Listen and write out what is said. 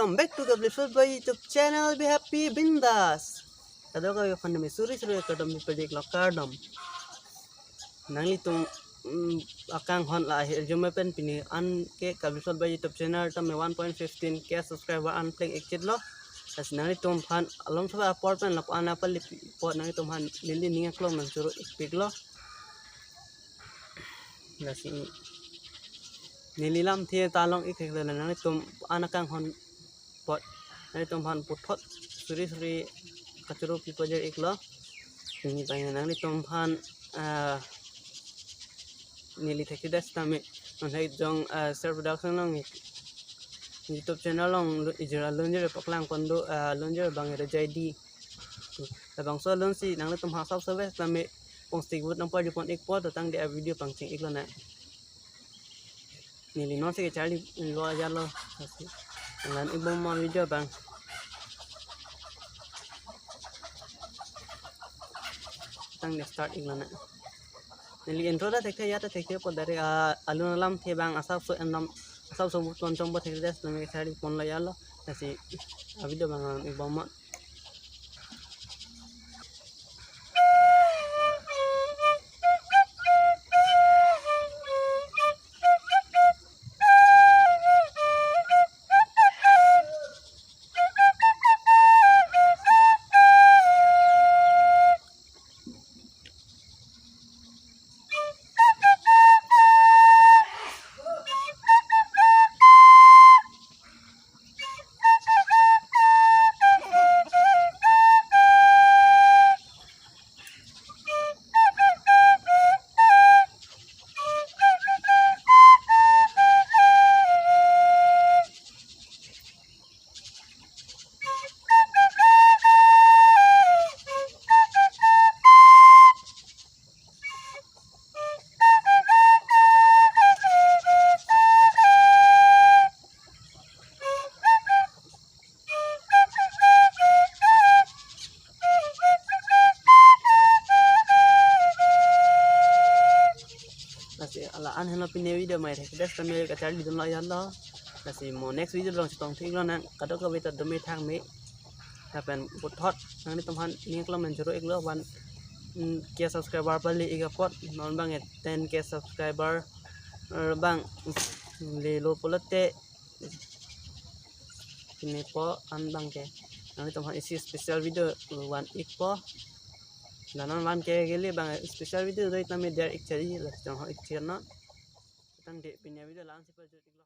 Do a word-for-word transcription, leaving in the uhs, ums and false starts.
Welcome back to Kaplipsot Boy YouTube channel, Be Happy Bindas. Kadokave aphan tame suri suri kardom pajirlo, kardom. Nanglitum, mm, akanghon la ahirjume pen pini anke Kaplipsot Boy YouTube channel tame one point fifteen K subscriber an pleng ik chitlo. Lasi nanglitum aphan alom soba apor pen lapu-an apali apot nanglitum aphan neli ning aklong nangchoro ikpiklo. Lasi neli lamthe ta long ik theklong, nanglitum an akanghon apot nanglitum aphan puthot suri suri kachoro pi pajir iklo. Pini tangte nanglitum aphan, ah, neli thekthedet tame non hai jong, ah, Sir Production along YouTube channel along lu-, ijir alunjir paklang pon do, ah, alunjir abang Rejai D. Labangso alun si nanglitum ha sab service tame pong stick vote nang pajir pon ikpo, to tangte a video pangcheng iklonang. Neli non si kacharli lo ajalo. Lasi nanglang ikbom ma video abang. Tangte start iklonang. Neli intro ta thekthe, ya ta thekthe apot dari, ah, alun alamthe abang asapso endam, asapso vote pon chongpo thekthe, neli kacharli ponlo ajalo. Lasi a video abang nanglang ikbom ma. Lasi la-an henlo pini video mai thekthe, tame kacharli dunlo ajalo. Lasi mo next video along chetong theklonang, kadokave ta dome thangme. Lapen puthot nanglitum aphan ning aklong nangchoro iklo, one, mm, K subscriber pali ik apot, non abang ten K subscriber, eh, abang lelo pulote pini po an abangke nanglitum aphan isi special video van ikpo. La non van ke kali abang special video do tame der ik chari, la chong ho ik chari non. Tangte pini video la-an si pajut iklo.